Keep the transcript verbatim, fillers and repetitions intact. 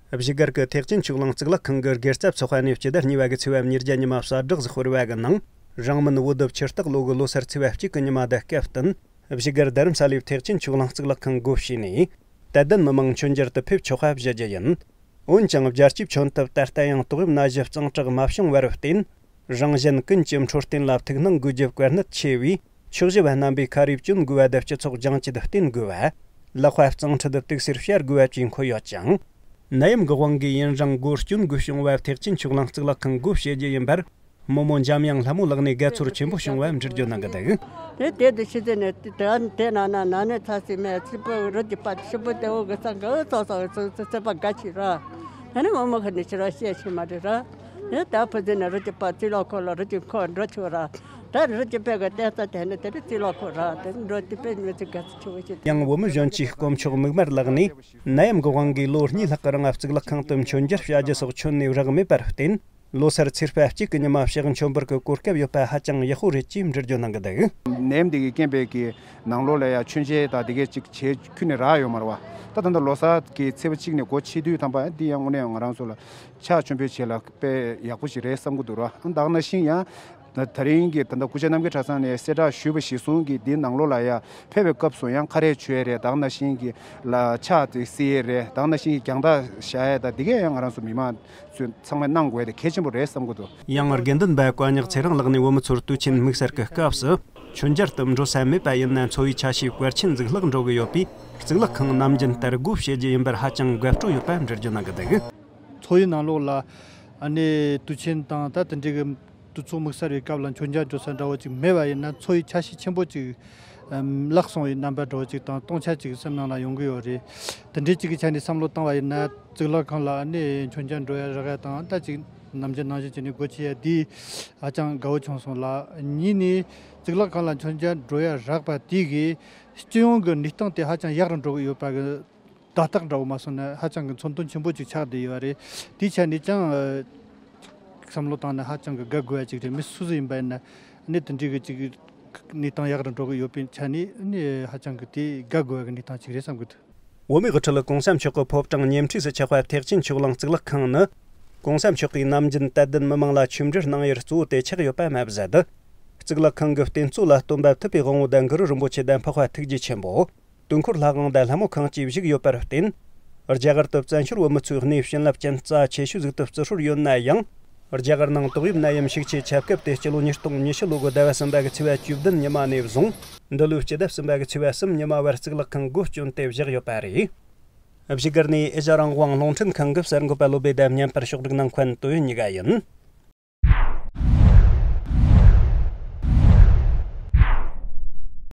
བཞུགས་སྒར་གྱི་ཐེག་ཆེན་ཆོས་གླིང་གཙུག་ལག་ཁང་གི་སྒེར་རྩ་བཙོག་པ་ནས་སྤྱི་ཟླ་གཉིས་པ་གི་ཚེས་པ་ཉེར་བརྒྱད་ཉི་མ་གསལ་བསྒྲགས་ཤིག་སྤེལ་བ་གི་ནང་། རིང་མིན་བོད་ཟླ་ཕྱི་སྟག་ལོ་གི་ལོ་སར་ཚེས་པ་གཅིག་གི་ཉི་མ་དེ་སྐབས་བསྟུན། བཞུགས་སྒར་རྡ་རམ་ས་ལའི་ཐེག་ཆེན་ཆོས་གླིང་གཙུག་ལག་ཁང་སྒོ་ཕྱེས་ནས། དད་ལྡན་མི་མང་མཆོད་མཇལ་དུ་ཕེབས་ཆོག་པ་བཞག་རྒྱུ་ཡིན། འོན་ཀྱང་། རྒྱལ་སྤྱིའི་མཆོད་འཐབ་ད་ལྟ་ཡང་ཏོག་དབྱིབས་ནད་གཞི་གཙང་དྲག་མ་བྱུང་བར་བརྟེན། རང་གཞན་ཀུན་གྱི་འཕྲོད་བསྟེན་ལ་ཐུགས་སྣང་དགོས་རྒྱུ་བཀའ་གནད་ཆེ་བས། ཕྱོགས་བཞི་བ་རྣམ་པས་ཁ་རས་གྱོན་དགོས་པ་དང་། སྤྱི་ཚོགས་སྦྱང་བཅོས་བསྟེན་དགོས་པ། ལག་པ་གཙང་ཁྲུས་དང་དུག་སེལ་བྱ་དགོས་པ་བཅས་འཁོད་ཡོད་ཅིང་། ནད་ཡམས་ཀྱི་དབང་གིས་ཡུན་རིང་སྒོ་སྐྱོན་དགོས་བྱུང་བ་ཐེག་ཆེན་ཆོས་གླིང་གཙུག་ལག་ཁང་སྒོ་ཕྱེ་རྒྱུ་ཡིན་པར། མི་མོ་འཇམ་དབྱངས་ལྷ་མོ་ལགས་ནས་དགའ་ཚོར་ཆེན་པོ་བྱུང་བ་འགྲེལ་བརྗོད་གནང་གི་འདུག་དེ་དེ་དུ་ཕྱི་ཚེ་ནས་དེ་དེ་ན་ན་ན་ནས་ཚ་སི་མེད་ཚི་པོ་རུ་གྱི་པ་ཤི་པོ་དེ་འོ་གི་ས་གི་ཙོ་ཙོ་ཙི་ཙི་པ་ག་ཆི་ར། དེ་ནས་མོ་མོ་ཁ་ནས་ཕྱི་ར་བཤད་ཆི་མ་རེད་ར། དེ་ད་ཕུ་ཚི་ནས་རུ་གྱི་པ་ཚི་ལོ་ཁོ་ལོ་རུ་གྱི་ཁོ་འགྲོ་ཆི་ར། ད་རུ་གྱི་པེ་གི་བསྟན་ས་དེ་ནས་དེ་རུ་ཚི་ལོ་ཁོ་ར་དེ་འགྲོ་དེ་པེ་མི་ཚི་ག་ཚི་ཆི་བོ་ཆི། ཡང་བོད་མི་གཞོན་སྐྱེས་དཀོན་མཆོག་མིག་དམར་ལགས་ནས། ནད་ཡམས་ཀྱི་དབང་གིས་ལོ་གཉིས་ལྷག་གི་རིང་གཙུག་ལག་ཁང་དུ་མཆོད་མཇལ་བྱ་རྒྱུ་སོགས་མཆོད་གནས་རག་མེད་པར་བརྟེན། ལོ་སར་ཚེས་པ་གཅིག་གི་ཉི་མ་ཕྱག་མཆོད་འབུལ་གྱི་གོ་སྐབས་ཡོད་པ་ཧ་ཅང་ཡག་པོ་རེད་ཅེས་འགྲེལ་བརྗོད་གནང་གི་འདུག་ནད་ཡམས་འདི་གི་རྐྱེན་པས་ཀྱི་ནང་ལོགས་ལ་ཡ་མཆོད་མཇལ་དང་དེ་གས་ཅིག་བྱེད་ཁུལ་ནས་རག་ཡོད་མ་རེད་བ། ད་ད་ལྟ་ལོ་གསར་གྱི་ཚེས་པ་གཅིག་ནས་སྒོ་ཕྱེ་དུས་ཐམ་པ་འདི་ཡང་དངོས་གནས་ང་རང་ཚོ་ལ་ཕྱག་མཆོད་འབུལ་བྱེད་ལ་དཔེ་ཡག་པོ་ཞིག་རེད་བསམ་གྱི་འདུག་ར། ད་ག་ནང་བཞིན་ཡང་ད་ད་རིང་གི་ད་ལྟ་སྐུ་ཞབས་རྣམ་རྒྱལ་གྲྭ་ཚང་ནས་གསལ་བསྒྲགས་ཞུས་པ་གཞིར་བཟུང་གི་འདི་ནང་ལོགས་ལ་ཡ་ཕེབས་པའི་སྐབས་སུ་ཡང་ཁ་རས་མཆོད་ཡས་རེད། ད་ག་ནང་བཞིན་གྱི་ལ་ཕྱག་དེ་བསིལ་ཡས་རེད། ད་ག་ནང་བཞིན་གྱི་རྒྱང་ཐག་བཞག་ཡས་དང་དེ་གས་ཡང་ང་རང་ཚོ་མི་མང་ཚོས་ཚང་མས་གནང་དགོས་དེ་གལ་ཆེན་པོ་རེད་བསམ་གྱི་འདུག་ཡང་དགེ་འདུན་པ་བཀའ་ཉག་ཚེ་རིང་ལགས་ནས་བོད་མི་ཚོར་དུས་ཆེན་དམིགས་བསལ་གྱི་སྐབས་སུ་མཆོད་མཇལ་དུ་འགྲོ་ས་མེད་པ་ཡིན་ན། འཚོ་བའི་ཆ་ཤས་བར་ཆད་འཛུགས་ལྷག་འགྲོ་གི་ཡོད་པས། གཙུག་ལག་ཁང་ནམ་རྒྱུན་ལྟར་སྒོ་ཕྱེ་རྒྱུ་ཡིན་པར་ཧ་ཅང་དགའ་སྤྲོ་ཡོད་པ་འགྲེལ་བརྗོད་གནང་གི་འདུག་འཚོ་བའི་ནང་ལོགས་ལ་ཨ་ནི་དུས་ཆེན་དང་ད་དེ་འདྲའི་གི་དུས་ཚོད་དམིགས་བསལ་བའི་སྐབས་ལ་མཆོད་མཇལ་འགྲོ་ས་འདྲ་བོ་ཅིག་མེད་པ་ཡིན་ན། འཚོ་བའི་ཆ་ཤས་ཆེན་པོ་ཅིག་ཨམ་བརླག་སོང་བའི་རྣམ་པ་འདྲ་བོ་ཅིག་དང་སྟོང་ཆ་ཅིག་སེམས་ནང་ལ་ཡོང་གི་ཡོད་རེད། དེ་འདྲའི་ཅིག་གི་ཆ་ནས་བསམ་བློ་བཏང་བ་ཡིན་ན། གཙུག་ལག་ཁང་ལ་ཨ་ནི་མཆོད་མཇལ་འགྲོ་ཡ་རག་ཡ་དང་། ད་ཅིག་ནམ་རྒྱུན་ནང་བཞིན་བྱས་ནས་སྒོ་ཕྱེ་ཡ་འདི་ཧ་ཅང་དགའ་བོ་བྱུང་སོང་ལ། གཉིས་ནི་གཙུག་ལག་ཁང་ལ་མཆོད་མཇལ་འགྲོ་ཡ་རག་པ་དེ་གིས་སྤྱི་ཡོངས་ཀྱི་གནས་སྟངས་དེ་ཧ་ཅང་ཡག་རུ་འགྲོ་གི་ཡོད་པ་གི་བརྡ་རྟགས་འདྲ་བོ་མ་སོང་ན་ཧ་ཅང་གི་མཚོན་དོན་ཆེན་པོ་ཅིག་ཆགས་བསྡད་ཡོད་རེད། དེའི་ཆ་ནས་ཀྱང་ཨ་བསམ་བློ་བཏང་ན་ཧ་ཅང་གི་དགའ་དགོས་ཡ་ཅིག་རེད། མི་སུ་སུ་ཡིན་པ་ཡིན་ན་གནས་དེ་འདྲའི་གི་ཅིག་གནས་སྟངས་ཡག་རུ་འགྲོ་གི་ཡོད་པའི་ཆ་ནས་ནི་ཧ་ཅང་གི་དེ་དགའ་དགོས་ཡ་གི་གནས་སྟངས་ཅིག་རེད་བསམ་གི་འདུག་བོད་མིའི་དབུ་ཁྲིད་གོང་ས་མཆོག་གི་ཕོ་བྲང་ཉེ་འཁྲིས་སུ་ཆགས་པ་ཐེག་ཆེན་ཆོས་གླིང་གཙུག་ལག་ཁང་ནི། གོང་ས་མཆོག་གིས་ནམ་རྒྱུན་དད་ལྡན་མི་མང་ལ་ཆོས་འབྲེལ་གནང་ཡུལ་གཙོ་བོ་དེ་ཆགས་ཡོད་པ་མ་ཟད། གཙུག་ལག་ཁང་གི་རྟེན་གཙོ་ལ་སྟོན་པ་ཐུབ་པའི་དབང་པོ་དང་གུ་རུ་རིན་པོ་ཆེ་དང་འཕགས་པ་ཐུགས་རྗེ་ཆེན་པོ། དུས་འཁོར་ལྷ་ཁང་དང་ལྷ་མོ་ཁང་བཅས་བཞུགས་ཡོད་པར་བརྟེན། རྒྱ་གར་དུ་བཙན་བྱོལ་བོད་མི་ཚོས་གནས་བྱིན་རླབས་ཅན་རྩ་ཆེ་ཤོས་ཟིག་ཏུ་བརྩི་སྲོལ་ཡོད་ན་ཡང་། རྒྱ་གར་ནང་ཏོག་དབྱིབས་ནད་ཡམས་ཤུགས་ཆེ་ཁྱབ་སྐབས་ཏེ་སྤྱི་ལོ་ཉིས་སྟོང་ཉི་ཤུ་ལོ་གི་ཟླ་བ་གསུམ་པ་གི་ཚེས་པ་བཅུ་བདུན་ཉི་མ་ནས་བཟུང་། འདི་ལོའི་སྤྱི་ཟླ་གསུམ་པ་གི་ཚེས་པ་གསུམ་ཉི་མ་བར་གཙུག་ལག་ཁང་སྒོ་བསྐྱོན་ཏེ་བཞག་ཡོད་པ་རེད། བཞུགས་སྒར་ནས་ཨེ་ཤ་རང་དབང་རླུང་འཕྲིན་ཁང་གི་གསར་འགོད་པ་བློ་བྷེ་དང་མཉམ་པར་ཕྱོགས་སྒྲིག་གནང་མཁན་ཏོ་ཡོན་གཉིས་ཀ་ཡིན།